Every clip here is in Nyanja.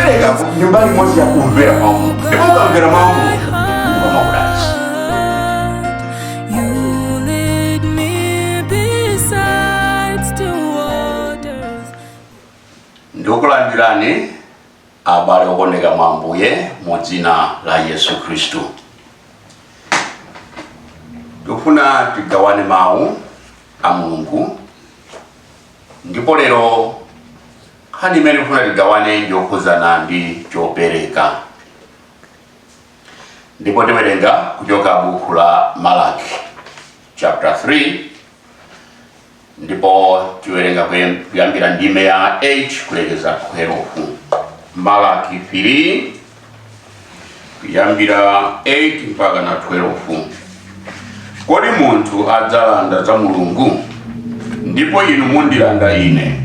Chopereka ndi mbali imodzi ya kumvera mawu a Mulungu, ndipo ukamvera mawu a Mulungu, Mulungu amakudalitsa. You lead me beside still waters. Ndikulandirani abale okondeka mwa Ambuye mu dzina la Yesu Khristu. Tikufuna tigawane mawu a Mulungu, ndipo lero nkhani imene tikufuna tigawane ndiyokhudzana ndi chopereka, ndipo tiwerenga kuchoka buku la Malaki chapter 3, ndipo tiwerenga kuyambira ndime ya 8 kulekeza 12. Malaki 3, kuyambira 8 mpaka na 12. Kodi munthu adzalanda za Mulungu? Ndipo inu mundilanda ine.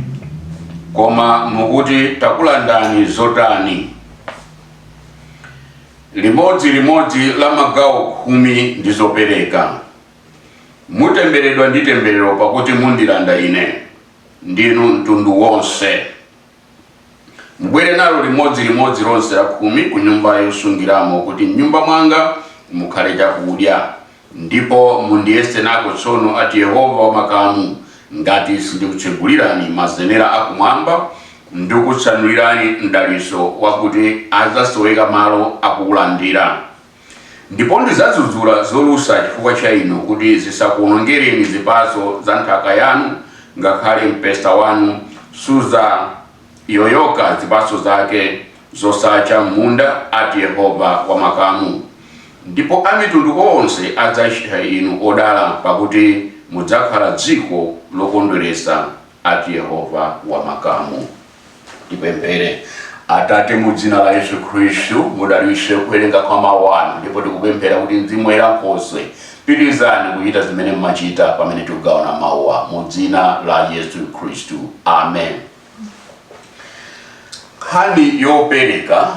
Koma mukuti, "Takulandani zotani?" Limodzi limodzi la magawo 10 ndi zopereka. Mutemberedwa ndi temberero, pakuti mundilanda ine, ndinu mtundu wonse. Mubwere nalo limodzi limodzi lonse la 10 ku nyumba yosungiramo, kuti m'nyumba mwanga mukhale chakudya, ndipo mundiyese nako tsono, ati Yehova wamakamu, ngati sindikutsegulirani mazenera akumwamba ndikutsanulirani mdalitso wakuti adzasoweka malo akukulandira. Ndipo ndidzadzudzula zolusa chifukwa cha inu, kuti zisakuwonongereni zipatso za nthaka yanu, ngakhale mpesa wanu sudzayoyoka zipatso zake zosacha m'munda, ati Yehova wamakamu. Ndipo amitundu onse adzatcha inu odala, pakuti mudzakhala dziko lokondweretsa, ati Yehova wamakamu. Tipemphere. Atate, mu dzina la Yesu Khristu, mudalitse kuwerenga kwa mawu anu, ndipo tikupemphera kuti Mzimu Woyera Nkhoswe, pitirizani kuchita zimene mmachita pamene tikugawana mawuwa, mu dzina la Yesu Khristu, amen. Nkhani yopereka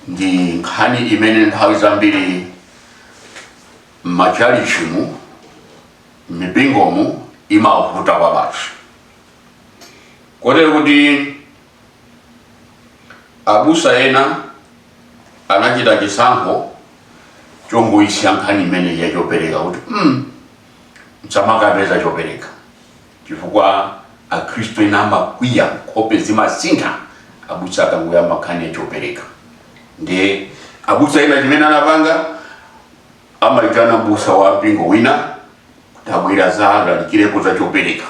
ndi nkhani imene nthawi zambiri m'machalichimu, m'mipingomu, imavuta kwabasi, kotero kuti abusa ena anachita chisankho chongoyisiya nkhani imeneyi yachopereka, kuti msamakapeza chopereka, chifukwa Akhristu ena amakwiya, nkhope zimasintha abusa akangoyamba nkhani yachopereka. Ndiye abusa ena chimene anapanga, amayitana busa wa mpingo wina kuti abwera zalalikireko za chopereka,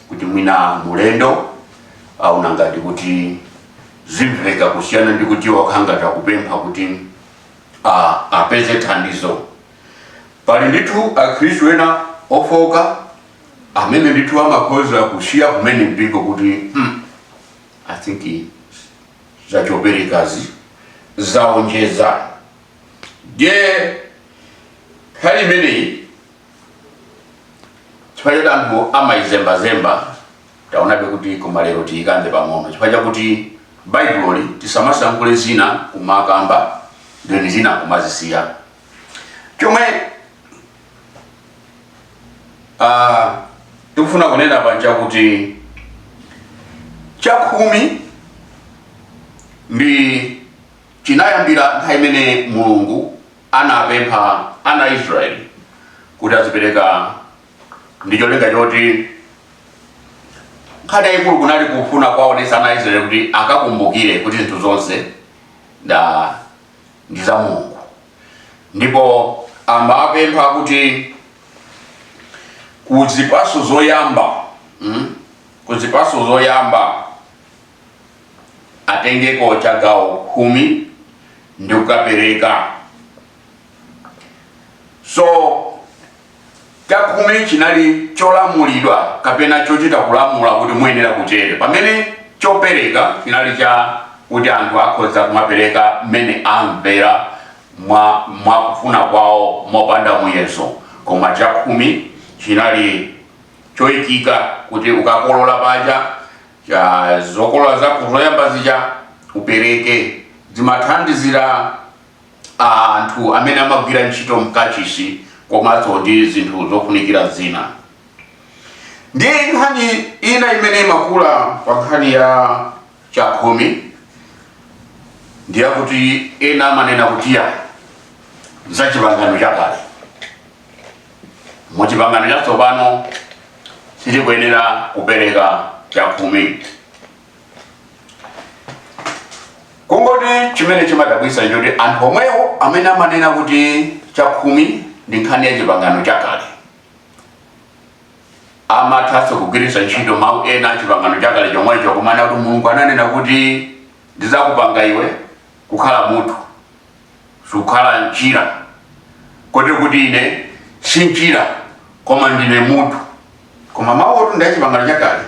kuti mwina mulendo aona ngati kuti zimveka kusiyana ndi kuti wakhala ngati akupempha kuti apeze thandizo. Pali ndithu Akhristu ena ofoka amene ndithu amakhoza kusiya kumene mpingo kuti I think zachoperekazi zaonjeza. Ndiye nkhani imeneyi, chifukwa choti anthu amayizembazemba, taonabe kuti koma lero tiyikambe pang'ono, chifukwa chakuti Baibuloli tisamasankhule zina kumakamba then zina kumazisiya. Chomwe tikufuna kunena panja kuti chakhumi ndi chinayambira nthawi imene Mulungu anapempha ana a Israeli kuti azipereka, ndi cholinga choti nkhani yayikulu kunali kufuna kuwaonetsa ana a Israeli kuti akakumbukire kuti zinthu zonse ndi za Mulungu. Ndipo amapempha kuti kuzipaso zoyamba, kuzipaso zoyamba atengeko chagawo 10 ndi kukapereka. So chakhumi chinali cholamulidwa kapena chochita kulamula kuti muyenera kutere, pamene chopereka chinali cha kuti anthu akhoza kumapereka mmene amvera mwa kufuna kwawo mopanda muyezo. Koma chakhumi chinali choyikika kuti ukakolola paja cha zokolola zako zoyamba zija upereke. Zimathandizira anthu amene amagwira ntchito mkachisi komanso ndi zinthu zofunikira zina. Ndiye nkhani ina imene imakula pa nkhani ya chakhumi Ndiyakuti ena amanena kuti ya za chipangano chakale, mu chipangano chatsopano sitikuyenera kupereka chakhumi. Kungoti chimene chimadabwitsa nchoti anthu omwewo amene amanena kuti chakhumi ndi nkhani ya chipangano chakale amathanso kugwiritsa ntchito mawu ena a chipangano chakale chomwecho kumanena kuti Mulungu ananena kuti ndidzakupanga iwe kukhala mutu, sukhala mchira, kotero kuti ine si mchira koma ndine mutu. Koma mawu oti ndi achipangano chakale,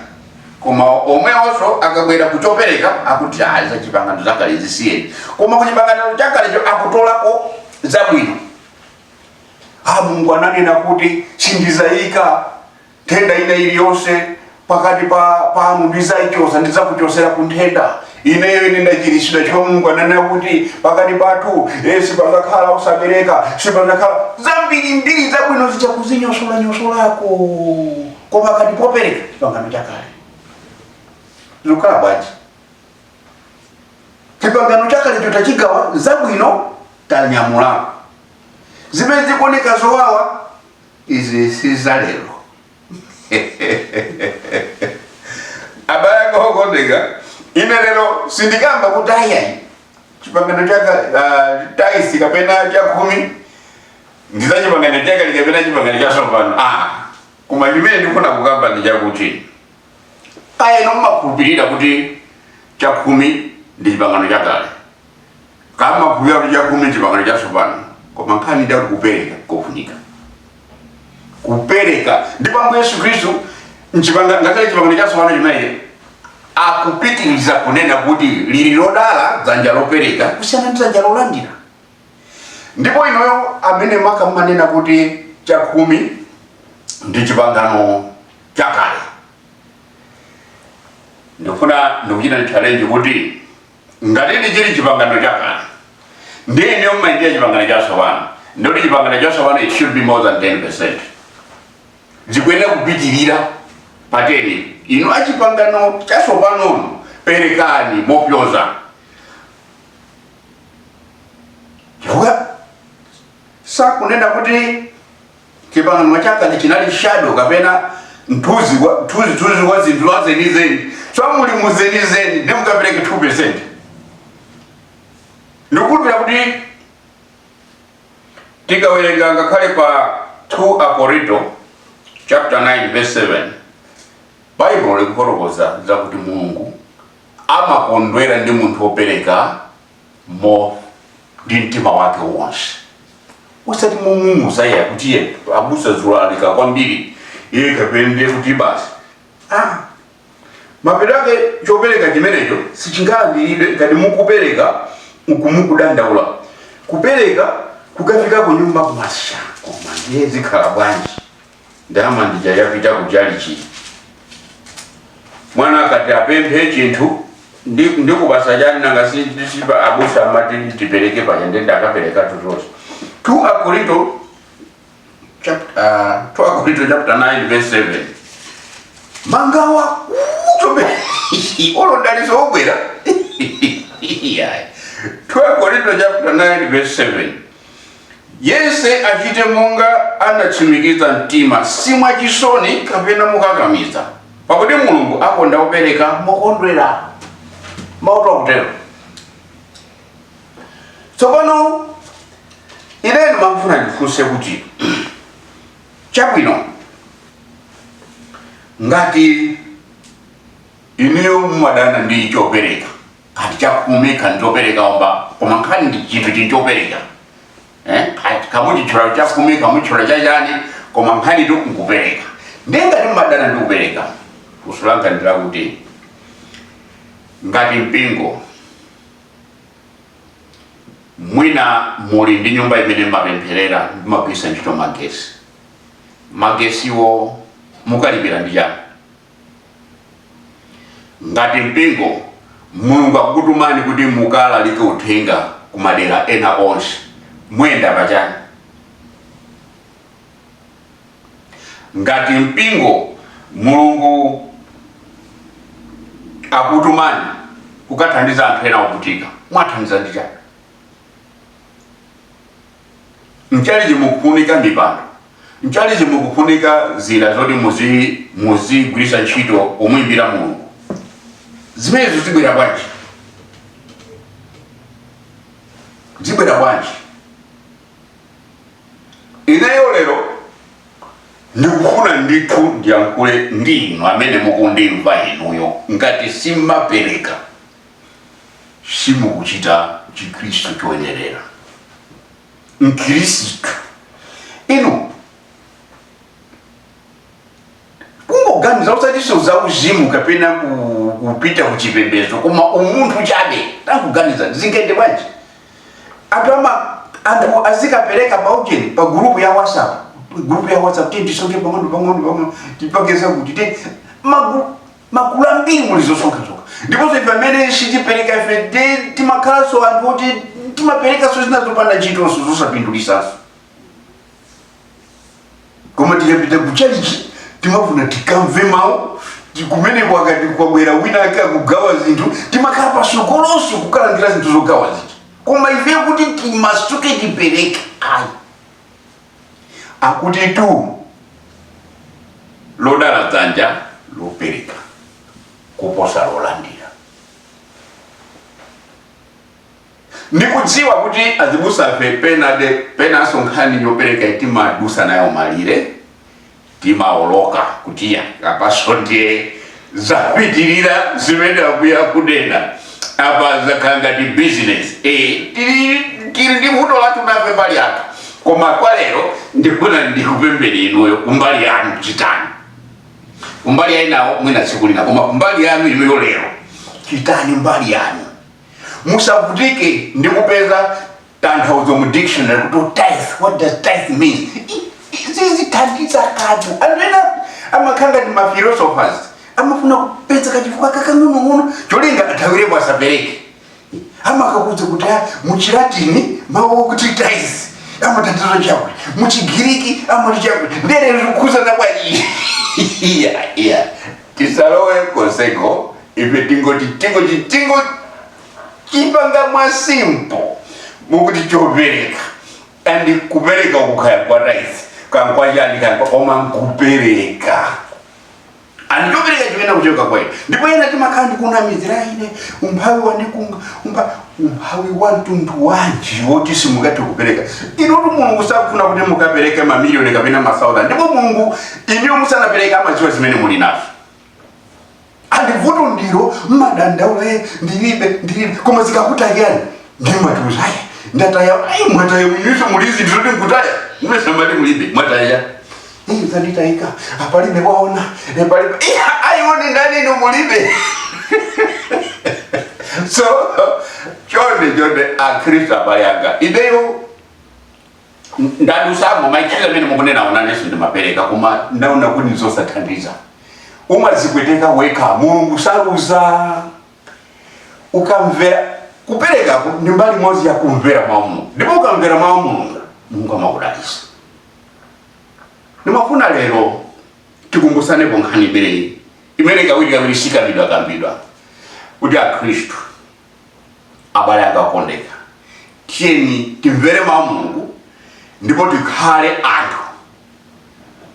koma omwewonso akabwera kuchopereka akuti ayi, za chipangano chakale zisiyeni. Koma ku chipangano chakalecho akutolako zabwino. Ah, Mulungu ananena kuti sindizayika nthenda ina iliyonse pakati pa panu, ndidzayichosa, ndidzakuchosera ku nthenda ineyo, ine ndachiritsidwa chifukwa Mulungu ananena kuti pakati pathu sipazakhala osabereka, sipazakhala zambirimbiri zabwino zija kuzinyosolanyosolako. Koma kati popereka chipangano chakale zikukhala bwanji? Chipangano chakalecho tachigawa, zabwino tanyamulako, zimene zikuoneka zowawa izi si za lero. Abale anga okondeka, ine lero sindikamba kuti ayayi chipangano chaka tithe kapena chakhumi ndi za chipangano chakale kapena chipangano chatsopano, ah, koma chimene ndikufuna kukamba ndi chakuti kaya inu mumakhulupirira kuti chakhumi ndi chipangano chakale, kaya mumakhulupirira kuti chakhumi ndi chipangano chatsopano, koma nkhani ndi yakuti kupereka kofunika kupereka. Ndipo Ambuye Yesu Khristu ngakhale chipangano chatsopano chimenechi akupitiriza kunena kuti lili lodala dzanja lopereka kusiyana ndi dzanja lolandira. Ndipo inuyo amene makamanena kuti chakhumi ndi chipangano chakale, ndikufuna ndikuchita challenge kuti ngati chili chipangano chakale ndiye inuyo mumayendera chipangano chatsopano, ndikuti chipangano chatsopano it should be more than 10%, zikuyenera kupitirira pa 10. Inu achipangano chatsopanono perekani mopyoza, chifukwa sakunena kuti chipangano chakale chinali shadow kapena mthunzithunzi wa zinthu wa zenizeni. So muli mu zenizeni ndi mukapereke 2%. Ndikukhulupirira kuti tikawerenga ngakhale pa 2 Akorinto chapter 9 verse 7, Baibulo likufotokoza zakuti Mulungu amakondwera ndi munthu wopereka mo ndi mtima wake wonse, osati mong'ung'uza iye kuti iye abusa zulalika kwambiri iye kapende kuti basi. Ah, mapeto ake chopereka chimenecho sichingalandiridwe ngati mukupereka uku mukudandaula. Kupereka kukafika ku nyumba kumasha, koma ndiye zikhala bwanji? Ndalama ndija yapita kuchalichi. Mwana akati apemphe chinthu, ndikupasa chani? Nanga sipa abusa amati tipereke paja, ndiye ndakapereka tutonse. 2 Akorinto chapter, 2 Akorinto chapter 9 verse 7. Mangawa kuchobe olo daliso obwera. 2 Akorinto chapter 9 verse 7: yense achite monga anatsimikiza mtima, si mwachisoni kapena mokakamiza, pakuti Mulungu akonda opereka mokondwera. Mawu akutero. Tsopano ine ndimafuna ndifunse kuti chabwino, ngati inuyo mumadana ndi chopereka, kati chakhumi, kani chopereka omba, koma nkhani ndi chinthu chini chopereka, eh? Kamuchitchula chakhumi, kamuchitchula chachani, koma nkhani tu nkupereka. Ndiye ngati mumadana ndi kupereka, funso langa ndi lakuti ngati mpingo mwina muli ndi nyumba imene mumapempherera, mumagwiritsa ntchito magesi, magesiwo mukalipira ndi chani? Ngati mpingo Mulungu akukutumani kuti mukalalike uthenga ku madera ena onse, muyenda pachani? Ngati mpingo Mulungu akutumani kukathandiza anthu ena ovutika, Mwathandiza ndi chani? Mchalichi mukufunika mipando, mchalichi mukufunika zida zoti muzigwiritsa ntchito pomuimbira Mulungu. Zimenezo zibwera bwanji? Zibwera bwanji? Ineyo lero ndikufuna ndithu ndiyankhule ndi inu amene mukundimva inuyo, ngati simmapereka, simukuchita Chikhristu choyenerera. Mkhristu inu, kungoganiza, usatinso za uzimu kapena kupita ku chipembedzo, koma umunthu chabe, tangoganiza, zingende bwanji anthu azikapereka paujeni, pa gulupu ya WhatsApp? Gulupu ya WhatsApp, tiye tisonkhe pang'ono pang'ono pang'ono, tipangeza kuti tiye magulu ambiri muli zosonkhasonkha. Ndiponso ife amene sitipereka, ife timakhalanso anthu oti timaperekanso zina zopanda ntchitonso, zosapindulisanso. Koma tikapita ku chalichi timafuna tikamve mawu. Kumeneko akati kwabwera wina ake akugawa zinthu, timakhala pasogolonso kukalandira zinthu zogawa zinthu. Koma ife kuti timasuke tipereke, ayi. Akuti tu lodala dzanja lopereka kuposa lolandira. Ndikudziwa kuti azibusafe penade penanso nkhani yopereka timadusa nayo malire, timaoloka kuti ya apaso ndiye zapitirira zimene Ambuye akunena apa, zakhala ngati business. Tili ndi vuto lathu nafe mbali yathu, koma kwa lero ndifuna ndikupembeni inuyo kumbali yanu, chitani. Kumbali ya inawo mwina tsiku lina, koma kumbali yanu inuyo lero chitani mbali yanu. Musavutike ndi kupeza tanthauzo mu dictionary kuti tithe, what does tithe mean. Sizithandiza kanthu. Anthu ena amakhala ngati ma philosophers, amafuna kupeza kachifukwa kakang'onong'ono cholinga athawirepo asapereke. Amakakuza kuti, ah, muchilatini mawu okuti tithe amatanthauza chakuti, muchigiriki amati chakuti, ndere zikukhuzana bwanji? Iya, tisalowe konseko. Ife tingoti tingoti tingo chipanga mwa simple, mukuti chopereka, and kupereka kukhaya kwa tithe kankwachani kankwa, koma nkupereka and chopereka chimene kuchoka kwa ine. Ndipo ena timakhala ndikunamizira, ine umphawi wandikunga. Umphawi wa mtundu wanji woti simungathe kupereka? Inutu Mulungu sakufuna kuti mukapereke mamiliyoni kapena ma thousand. Ndipo Mulungu iniyo musanapereka amadziwa zimene muli nazo. And vuto ndilo mmadandaula, ndilibe, ndilibe, koma zikakutayani ndimatiuza, ayi, ndataya. Ayi, mwataya? Inuso mulizi ndizoti nkutaya, mwesamati mulibe, mwataya. Zanditayika, apalibe waona, palibe. Ayione ndani inu mulibe? So chonde chonde, Akhristu abale anga, ineyo ndadusamo maitiro amene mukunena unanenso ndimapereka, koma ndaona kuti ndizosathandiza, umazipweteka wekha. Mulungu saluza ukamvera. Kuperekako ndi mbali imodzi ya kumvera mawu Mulungu, ndipo ukamvera mawu Mulungu, Mulungu amakudalitsa. Ndimafuna lero tikumbusanepo nkhani imeneyi imene kawiri kawiri sikambidwa kambidwa, kuti Akhristu abale anga okondeka, tiyeni timvere mawu Mulungu ndipo tikhale anthu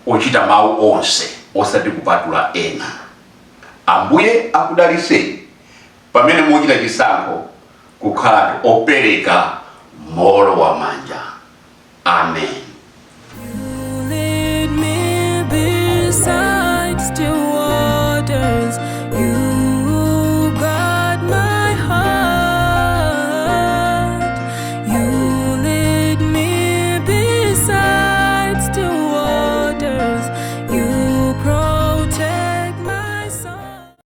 ochita mawu onse, osati kupatula ena. Ambuye akudaliseni pamene mukuchita chisankho kukhala anthu opereka mowolowa manja. Amen.